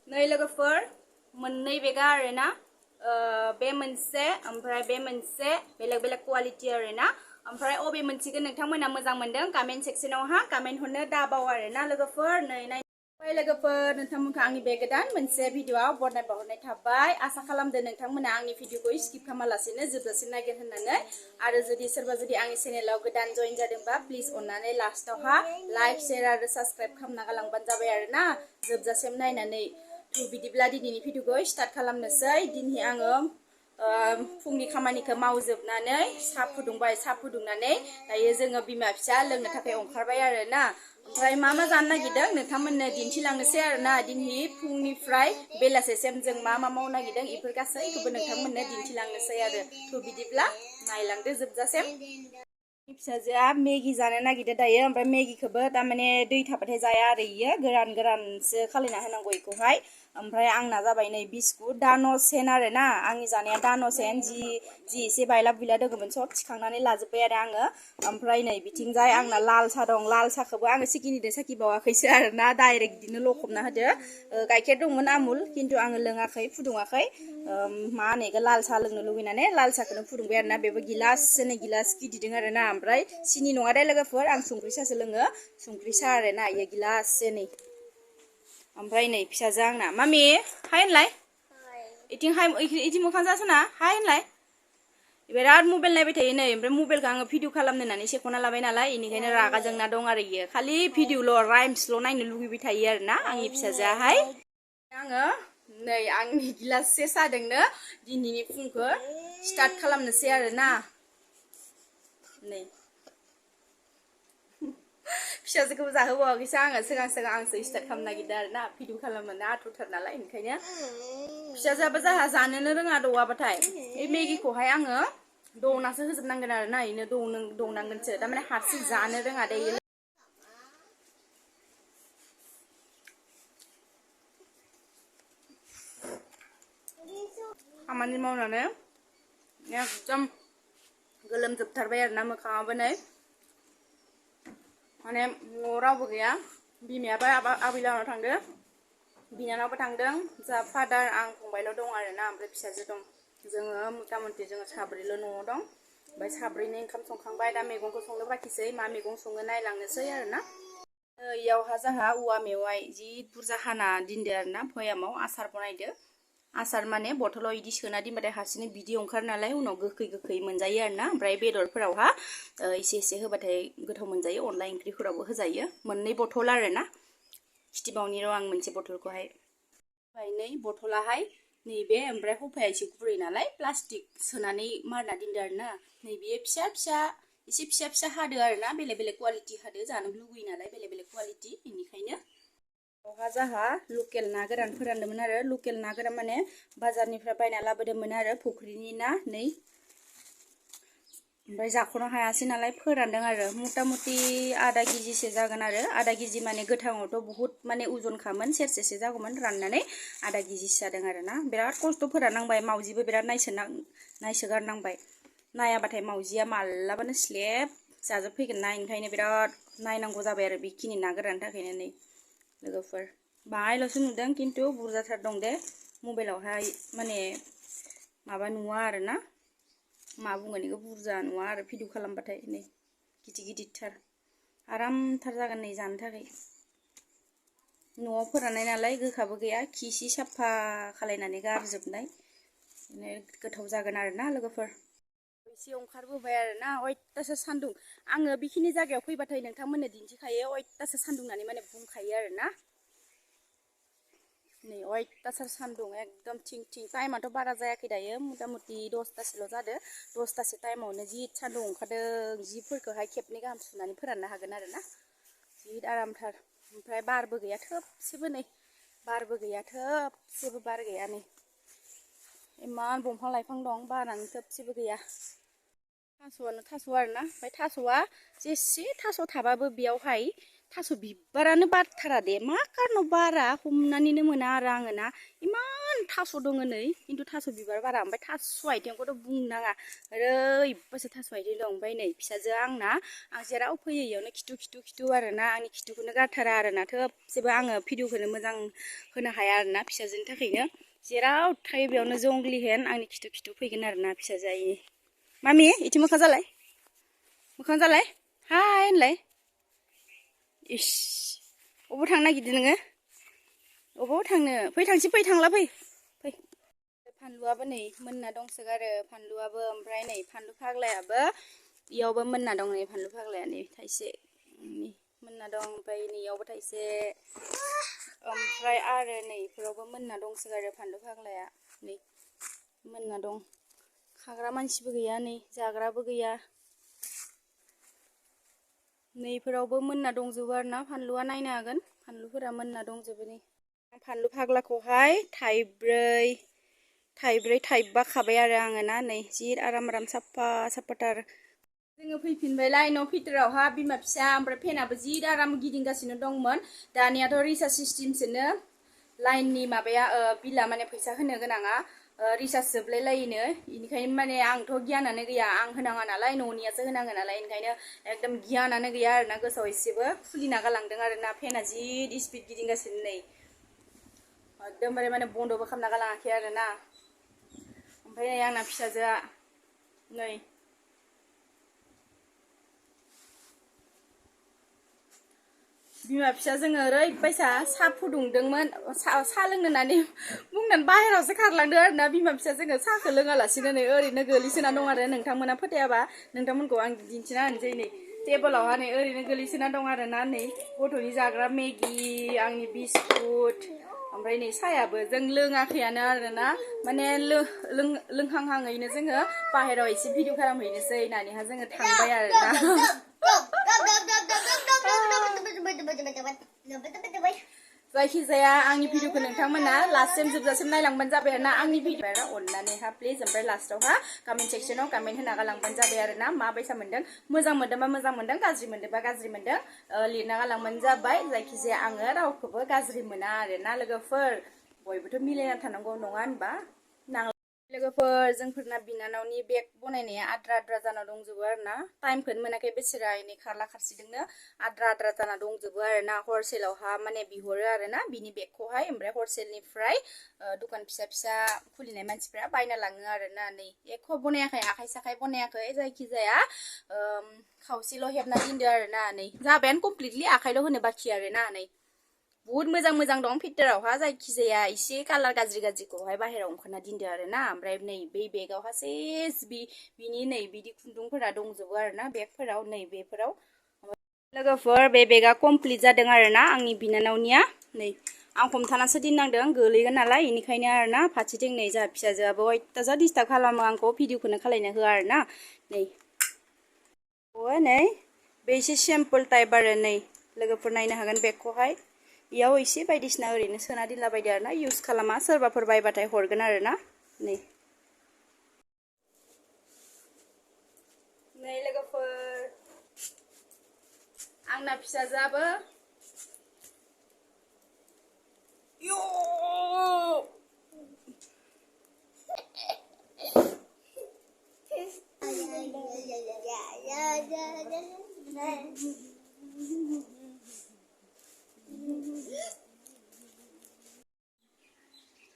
नै लोगोफोर मोननै बेगा आरोना बे मोनसे ओमफ्राय बे मोनसे बेलेग बेलेग क्वालिटी आरोना ओमफ्राय अबे मोनसेखौ नोंथांमोना मोजां मोनदों कमेन्ट सेक्शनाव कमेन्ट हरनो दाबाव आरोना लोगोफोर नै नाय लोगोफोर नोंथांमोनखौ आंनि बे गोदान मोनसे भिडिअआव बरनाय बावहरनाय थाबाय आसा खालामदों नोंथांमोना आंनि भिडिअखौ स्किप खालामालासेनो जोबजासिम नायगोन होननानै आरो सोरबा आंनि चेनेलाव गोदान जइन जादोंबा प्लिज अननानै लास्टावहा लाइक शेयर आरो साबस्क्राइब खालामना गालांबानो जाबाय आरोना जोबजासिम नायनानै बिदिब्ला दिनैनि भिडिअखौ स्टार्ट खालामनोसै दिनै आङो फुंनि खामानिखौ मावजोबनानै साहा फुदुंबाय साहा फुदुंनानै दायो जोङो बिमा फिसा लोंनो थाखाय ओंखारबाय आरोना ओमफ्राय मा जानो नागिरदों नोंथांमोननो दिन्थिलांनोसै आरोना दिनै फुंनिफ्राय बेलासेसिम जों मा मावनो नागिरदों बेफोर गासैखौबो नोंथांमोननो दिन्थिलांनोसै आरो बिदिब्ला नायलांदो जोबजासिम फिसाजोआ मेगि जानो नागिरदों दायो ओमफ्राय मेगिखौबो तारमाने दै थाबाथाय जाया आरो इयो गोरान गोरानसो खालायना होनांगौ इखौहाय ओमफ्राय आंना जाबाय नै बिस्कुट दान'सेन आरोना आंनि जानाया दान'सेन जि एसे बायला बुइला दङमोन सब थिखांनानै लाजोब्बाय आरो आङो ओमफ्राय नै बिथिंजाय आंना लाल साहा दं लाल साहाखौबो आङो सिकिनिजों साखिबावाखैसो आरोना डाइरेक्ट बिदिनो लखबना होदो गाइखेर दंमोन आमुल खिन्थु आङो लोङाखै फुदुङाखै मा होनो इखौ लाल साहा लोंनो लुबैनानै लाल साहाखौनो फुदुंबाय आरोना बेबो गिलाससे नै गिलास गिदिदों आरोना ओमफ्राय सिनि नङा दे लोगोफोर आं संख्रि साहासो लोङो संख्रि साहा आरोना इयो गिलाससे नै ओमफ्राय नै फिसाजो आंना मामि हाय होनलाय इथिं मोखां जासोना हाय होनलाय बिराद मबाइल नायबाय थायो नै ओमफ्राय मबाइलखौ आङो भिडिअ खालामनो होननानै सेख'ना लाबाय नालाय बेनिखायनो रागा जोंना दं आरो इयो खालि भिडिअल' राइम्सल' नायनो लुगैबाय थायो आरोना आंनि फिसाजोआहाय आङो नै आंनि गिलाससे सादोंनो दिनैनि फुंखौ स्टार्ट खालामनोसै आरोना नै फिसाजोखौबो जाहोबावाखैसो आङो सिगां आंसो स्टार्ट खालामनो नागिरदों आरोना भिडिअ खालामनो आथुरथार नालाय ओंखायनो फिसाजोआबो जाहा जानोनो रोङा दौवाबाथाय बे मेगिखौहाय आङो दौनासो होजोबनांगोन आरोना इनो दौनांगोनसो थारमाने हारसिं जानो रोङा दे खामानि मावनानै एकदम गोलोमजोबथारबाय आरोना मोखाङाबो नै माने न'आव रावबो गैया बिमायाबो आबैलानाव थांदों बिनानावबो थांदों जा फादार आं फंबायल' दं आरोना ओमफ्राय फिसाजो दं जोङो मथा मथि जोङो साब्रैल' न'आव दं ओमफ्राय साब्रैनि ओंखाम संखांबाय दा मैगंखौ संनो बाखिसै मा मैगं सङो नायलांनोसै आरोना इयावहा जाहा औवा मेवाइ जि बुरजा हाना दोनदो आरोना भयामाव आसार बनायदो आसार माने बथलाव इदि सोना दोनबाथाय हारसिंनो बिदि ओंखारो नालाय उनाव गोखै मोनजायो आरोना ओमफ्राय बेदरफोरावहा एसे होबाथाय गोथाव मोनजायो अनला ओंख्रिफोरावबो होजायो मोननै बथल आरोना खिथिबावनि र' आं मोनसे बथलखौहाय नै बथलाहाय नैबे ओमफ्राय हफाया एसे गुरै नालाय प्लास्टिक सोनानै मारना दोनदो आरोना नै बेयो फिसा एसे फिसा हादो आरोना बेलेग बेलेग क्वालिटि हादो जानो लुगैयो नालाय बेलेग बेलेग क्वालिटि बेनिखायनो बेवहा जाहा लकेल ना गोरान फोरानदोंमोन आरो लकेल ना गोरान माने बाजारनिफ्राय बायना लाबोदोंमोन आरो फुख्रिनि ना नै ओमफ्राय जाख'नो हायासै नालाय फोरानदों आरो मथा मथि आधा केजिसो जागोन आरो आधा केजि माने गोथाङावथ' बहुत माने उजनखामोन सेरसेसो जागौमोन राननानै आधा केजिसो जादों आरोना बिराद खस्थ' फोराननांबाय मावजिबो बिराद नायसोगारनांबाय नायाबाथाय मावजिया मालाबानो स्लेब जाजोबफैगोन ना ओंखायनो बिराद नायनांगौ जाबाय आरो बेखिनि ना गोराननि थाखायनो नै लोगोफोर बाहायल'सो नुदों खिन्थु बुरजाथार दं दे मबाइलावहाय माने माबा नुवा आरोना मा बुंगोन बेखौ बुरजा नुवा आरो भिडिअ खालामबाथाय नै गिदिरथार आरामथार जागोन नै जानो थाखाय न'आव फोराननाय नालाय गोखाबो गैया खि साफा खालायनानै गारजोबनाय गोथाव जागोन आरोना लोगोफोर एसे ओंखारबोबाय आरोना अयथासार सान्दुं आङो बेखिनि जायगायाव फैबाथाय नोंथांमोननो दिन्थिखायो अयथासार सान्दुं होननानै माने बुंखायो आरोना नै अयथासार सान्दुं एकदम थिं टाइमाथ' बारा जायाखै दायो मथा मथि 10तासोल' जादों 10तासो टाइमावनो जि सान्दुं ओंखारदों जिफोरखौहाय खेबनै गाहाम सुनानै फोराननो हागोन आरोना जि आरामथार ओमफ्राय बारबो गैया थोबसेबो नै बारबो गैया थोबसेबो बार गैया नै इमान दंफां लाइफां दं बारानो थोबसेबो गैया थास'आनो थास' आरोना ओमफ्राय थास'आ जेसे थास' थाबाबो बेयावहाय थास' बिबारानो बारथारा दे मा कारनाव बारा हमनानैनो मोना आरो आङो ना इमान थास' दङ नै खिन्थु थास' बिबार बारा ओमफ्राय थास' आथिंखौथ' बुंनो नाङा ओरैबासो थास' आथिं दं ओमफ्राय नै फिसाजोआ आंना आं जेराव फैयो इयावनो खिथु आरोना आंनि खिथुखौनो गारथारा आरोना थोबसेबो आङो भिडिअखौनो मोजां होनो हाया आरोना फिसाजोनि थाखायनो जेराव थायो बेयावनो जंग्लि हेन आंनि खिथु फैगोन आरोना फिसाजोआ मामि इथिं मोखां जालाय हाय होनलाय इस अबाव थांनो नागिरदों नोङो अबाव थांनो फै थांला फै फानलुआबो नै मोनना दंसोगारो फानलुआबो ओमफ्राय नै फानलु फाग्लायाबो इयावबो मोनना दं नै फानलु फाग्लाया नै थाइसे मोनना दं ओमफ्राय नैयावबो थाइसे ओमफ्राय आरो नै इफोरावबो मोनना दंसोगारो फानलु फाग्लाया नै मोनना दं खाग्रा मानसिबो गैया नै जाग्राबो गैया नैफोरावबो मोनना दंजोबो आरोना फानलुआ नायनो हागोन फानलुफोरा मोनना दंजोबो नै फानलु फाग्लाखौहाय थाइबा खाबाय आरो आङो ना नै जि आराम साफाथार जोङो फैफिनबायलाय न' भितरावहा बिमा फिसा ओमफ्राय फेनाबो जि आराम गिदिंगासिनो दंमोन दानियाथ' रिचार्ज सिस्टेमसोनो लाइननि माबाया बिला माने फैसा होनो गोनाङा रिचार्ज जोबलायलायोनो बेनिखायनो माने आंथ' गियानानो गैया आं होनाङा नालाय न'नियासो होनाङो नालाय ओंखायनो एकदम गियानानो गैया आरोना गोसोआव एसेबो खुलिना गालांदों आरोना फेना जि स्पिड गिदिंगासिनो नै एकदमबारे माने बन्द'बो खालामना गालाङाखै आरोना ओमफ्राय नै आंना फिसाजोआ नै बिमा फिसा जोङो ओरैबायसा साहा फुदुंदोंमोन साहा लोंनो होननानै बुंनानै बाहेरायावसो खारलांदों आरोना बिमा फिसा जोङो साहाखौ लोङालासिनो नै ओरैनो गोलैसोना दं आरो नोंथांमोना फोथायाबा नोंथांमोनखौ आं दिन्थिना होनोसै नै टेबोलावहा नै ओरैनो गोलैसोना दं आरोना नै गथ'नि जाग्रा मेगि आंनि बिस्कुट ओमफ्राय नै साहायाबो जों लोङाखैयानो आरोना माने लोंहांहाङैनो जोङो बाहेरायाव एसे भिडिअ खालामहैनोसै होननानैहा जोङो थांबाय आरोना जायखिजाया आंनि भिडिअखौ नोंथांमोना लास्टसिम जोबजासिम नायलांबानो जाबाय आरोना आंनि भिडिअ अननानैहा प्लिज ओमफ्राय लास्टावहा कमेन्ट सेक्सनाव कमेन्ट होना गालांबानो जाबाय आरोना माबायसा मोन्दों मोजां मोन्दोंबा मोजां मोन्दों गाज्रि मोन्दोंबा गाज्रि मोन्दों लिरना गालांबानो जाबाय जायखिजाया आङो रावखौबो गाज्रि मोना आरोना लोगोफोर बयबोथ' मिलायना थानांगौ नङा होनबा लोगोफोर जोंफोरना बिनानावनि बेग बनायनाया आद्रा जाना दंजोबो आरोना टाइमखौनो मोनाखै बेसेरा नै खारला खारसिदोंनो आद्रा जाना दंजोबो आरोना हरसेलावहा माने बिहरो आरोना बिनि बेगखौहाय ओमफ्राय हरसेलनिफ्राय दुखान फिसा खुलिनाय मानसिफ्रा बायना लाङो आरोना नै एख' बनायाखै आखाइ साखाइ बनायाखै जायखिजाया खावसेल' हेबना दोनदो आरोना नै जाबायानो कमप्लिटलि आखाइल' होनो बाखि आरोना नै बुहुत मोजां दं भितरावहा जायखिजाया एसे कालार गाज्रिखौहाय बाहेरायाव ओंखारना दोनदो आरोना ओमफ्राय नै बै बेगावहा सेस बिनि नै बिदि खुन्दुंफोरा दंजोबो आरोना बेगफोराव नै बेफोराव लोगोफोर बे बेगा कमप्लिट जादों आरोना आंनि बिनानावनिया नै आं हमथानासो दोननांदों गोलैगोन नालाय बेनिखायनो आरोना फारसेथिं नै जोंहा फिसाजोआबो अयथासार डिस्टार्ब खालामो आंखौ भिडिअखौनो खालायनो होआ आरोना नै बे एसे सिम्पोल टाइप आरो नै लोगोफोर नायनो हागोन बेगखौहाय इयाव एसे बायदिसिना ओरैनो सोना दोनला बायदो आरोना इउज खालामा सोरबाफोर बायबाथाय हरगोन आरोना नै लोगोफोर आंना फिसाजोआबो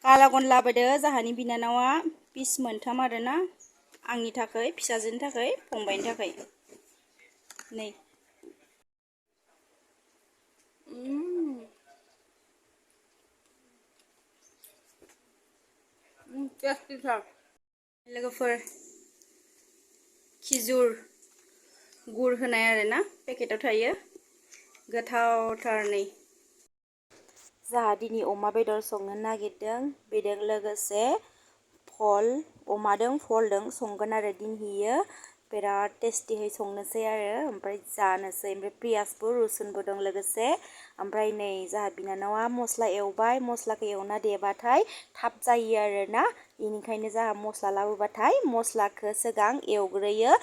कालागन लाबोदो जाहानि बिनानावा पिस मोनथाम आरोना आंनि थाखाय फिसाजोनि थाखाय फंबायनि थाखाय नै लोगोफोर खिजुर गुर होनाय आरोना पेकेटाव थायो गोथावथार नै जाहा दिनै अमा बेदर संनो नागिरदों बेजों लोगोसे अमादों फलदों संगोन आरो दिनहियो बिराद टेस्टिहै संनोसै आरो ओमफ्राय जानोसै ओमफ्राय पियासबो रुसुनबो दं लोगोसे ओमफ्राय नै जाहा बिनानावा मस्ला एवबाय मस्लाखौ एवना देबाथाय थाब जायो आरोना बेनिखायनो जाहा मस्ला लाबोबाथाय मस्लाखौ सिगां एवग्रोयो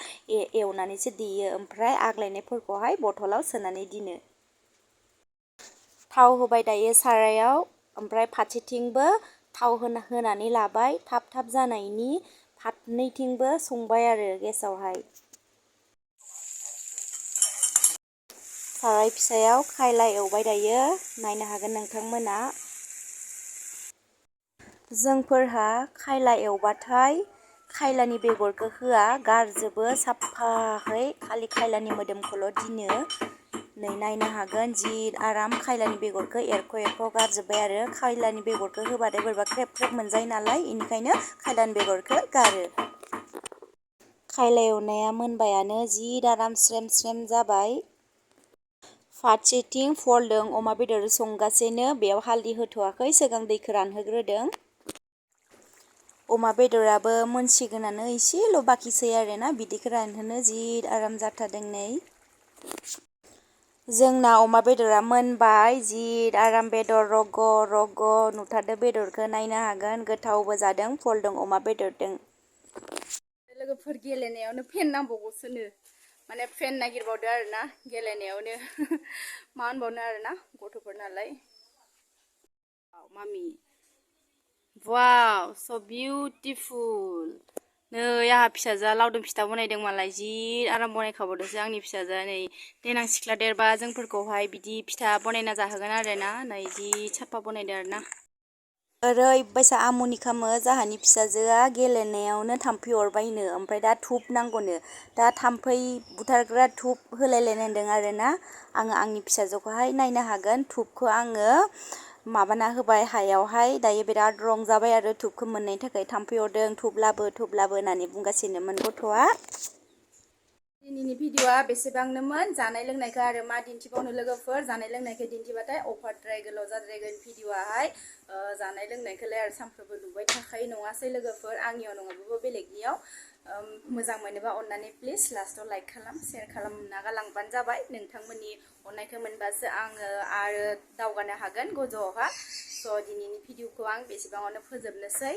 एवनानैसो देयो ओमफ्राय आग्लायनायफोरखौहाय बथलाव सोनानै दोनो थाव होबाय दायो सारायाव ओमफ्राय फारसेथिंबो थाव होनानै लाबाय थाब थाब जानायनि फारनैथिंबो संबाय आरो गेसावहाय। साराय फिसायाव खायला एवबाय दायो नायनो हागोन नोंथांमोना। जोंफोरहा खायला एवबाथाय खायलानि बेगरखौ होआ गारजोबो साफाहै खालि खायलानि मोदोमखौल' दिनो। नै नायनो हागोन जि आराम खायलानि बेगरखौ एरख' गारजोब्बाय आरो खायलानि बेगरखौ होबाथाय बोरैबा ख्रेब ख्रेब मोनजायो नालाय बेनिखायनो खायलानि बेगरखौ गारो। खायला एवनाया मोनबायानो जि आराम स्रेम स्रेम जाबाय। फारसेथिं फलदों अमा बेदर संगासिनो बेयाव हालदै होथ'वाखै सिगां दैखौ रानहोग्रोदों। अमा बेदराबो मोनसिगोनानो एसेल' बाखिसै आरोना बिदैखौ रानहोनो जि आराम जाथारदों नै। जोंना अमा बेदरा मोनबाय जि आराम बेदर रग' रग' नुथारदो बेदरखौ नायनो हागोन गोथावबो जादों फलदों अमा बेदरदों। लोगोफोर गेलेनायावनो फेन नांबावगौसोनो माने फेन नागिरबावदो आरोना गेलेनायावनो मा होनबावनो आरोना गथ'फोर नालाय। मामि वाव स' बिउटिफुल। नै आंहा फिसाजोआ लावदुम फिथा बनायदों मालाय जि आराम बनायखाबावदोंसो आंनि फिसाजोआ। नै देनां सिख्ला देरबा जोंफोरखौहाय बिदि फिथा बनायना जाहोगोन आरोना नै जि साफा बनायदों आरोना। ओरैबायसा आमुनि खामो जाहानि फिसाजोआ गेलेनायावनो थाम्फै अरबायनो ओमफ्राय दा धुप नांगौनो दा थाम्फै बुथारग्रा धुप होलायलायनो होनदों आरोना। आङो आंनि फिसाजोखौहाय नायनो हागोन धुपखौ आङो माबाना होबाय हायावहाय दायो बिराद रंजाबाय आरो धुपखौ मोननायनि थाखाय थाम्फै अरदों धुप लाबो होननानै बुंगासिनोमोन गथ'आ। दिनैनि भिडिअआ बेसेबांनोमोन जानाय लोंनायखौ आरो मा दिन्थिबावनो लोगोफोर जानाय लोंनायखौ दिन्थिबाथाय अभारद्राय गोलाव जाद्रायगोन भिडिअआहाय। जानाय लोंनायखौलाय आरो सानफ्रोमबो नुबाय थाखायो नङासै लोगोफोर आंनियाव नङाबाबो बेलेगनियाव। मोजां मोनोबा अननानै प्लिज लास्टाव लाइक खालाम शेयार खालामना गालांबानो जाबाय। नोंथांमोननि अननायखौ मोनबासो आङो आरो दावगानो हागोन गोजौआवहा। स' दिनैनि भिडिअखौ आं बेसेबाङावनो फोजोबनोसै।